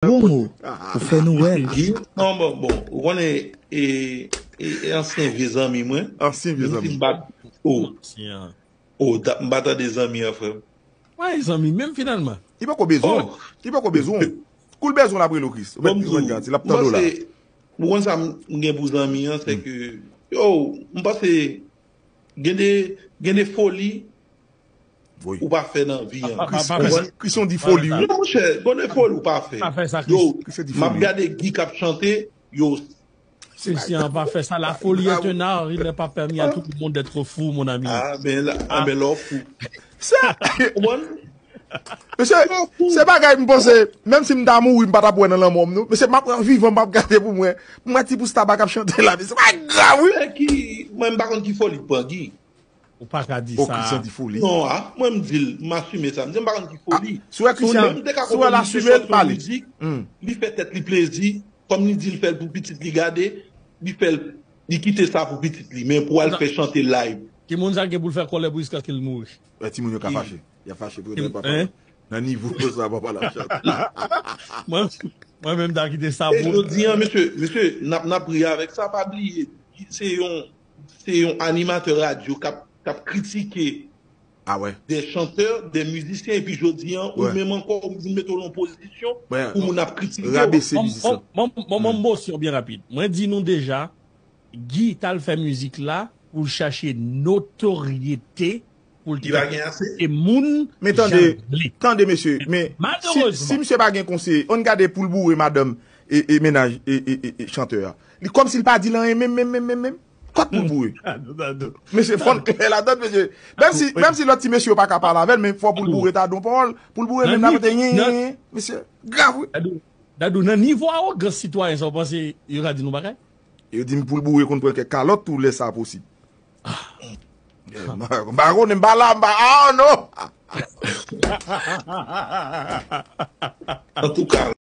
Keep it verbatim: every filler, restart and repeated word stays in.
Bon mo pou fè nou wè l. Guy, non, bon, bon, ou konnen, e, e, e ansyen vye zanmi mwen. Ansyen vye zanmi. Menm si m pa, oh, oh, m pa tande zanmi an, frè m. Wè, zanmi menm finalman. Li poko bezwen. Li poko bezwen. Kou l bezwen l ap rele w, Chris. Ou mèt Chris Randy, l ap tande w la. Ou konn sa m gen pou zanmi an, se ke, yo, m panse gen de, gen de foli ou pa fè nan vi an. Chris, Chris, Chris, yon di foli, wi. Non, monchè, gen de foli ou pa fè. Yo, m ap gade Guy k ap chante, yo, Christian, pa fè sa. La folie est un art, il n'est pas permis à tout le monde d'être fou, mon ami. Ah, ben la, ah, ben la, w fou. Sa, ou konprann? Mesye, se bagay m panse, menm si m ta mouri, m pa t ap wè nan lanmò m, non. Mesye, m ap vivan, m ap gade pou mwen. Pou mwen, ti pous taba k ap chante la, mesye, pa grav, wi. Ki, mwen, m pa konn ki foli k pran Guy. Ou pa ka di sa. Christian di foli. Non, a, mwen, m di l, m asime sa. M di, m pa konn ki foli. Si w wè Christian, si w wè l asime l, pale. Li fè tèt li plezi, kòm li di l fè l pou pitit li gade, li fè l, li kite sa pou pitit li, men pou al fè chante live. Ki moun sa gen pou l fè kòlè pou jiskaske l mouri? Wè, timoun yo ka fache. Y ap fache pou yo pa pale. Nan nivo sa, papa l ap chante. Mwen, mwen menm, ta kite sa pou. E jodi an, mesye, mesye, n ap, n ap ri avèk sa, pa bliye. Se yon, se yon animatè radyo k ap, k ap kritike de chantè, de mizisyen, epi jodi an, ou menm ankò, ou vin mete w nan pozisyon pou moun ap kritike w. Rabese mizisyen. Mwen, mwen, mwen, mwen, mwen, byen rapid. Mwen di nou deja, Guy t al fè mizik la pou l chache notoryete, pou l te ka kite moun. Men tande, tande, mesye, men si, si misye pa gen konseye, ann gade pou l boure madanm e, e mennaj e, e, e, e chantè a. Li kòmsi l pa di l anyen menm, menm, menm, menm, menm. Kot pou l boure? Mesye, fò n klè ladann, mesye. Menm si, menm si lòt ti mesye yo pa ka pale avè l, men fò pou l boure, ta di yon pawòl, pou l boure menm la, pote yen, yen, yen. Mesye, grav, wi. Dadou, nan nivo awogans sitwayen sa, w panse yo ka di nou bagay? Yo di m pou l boure konn pran kèk kalòt tou lè sa posib. M pa konnen, m pa la, m pa, ah, non! Antouka,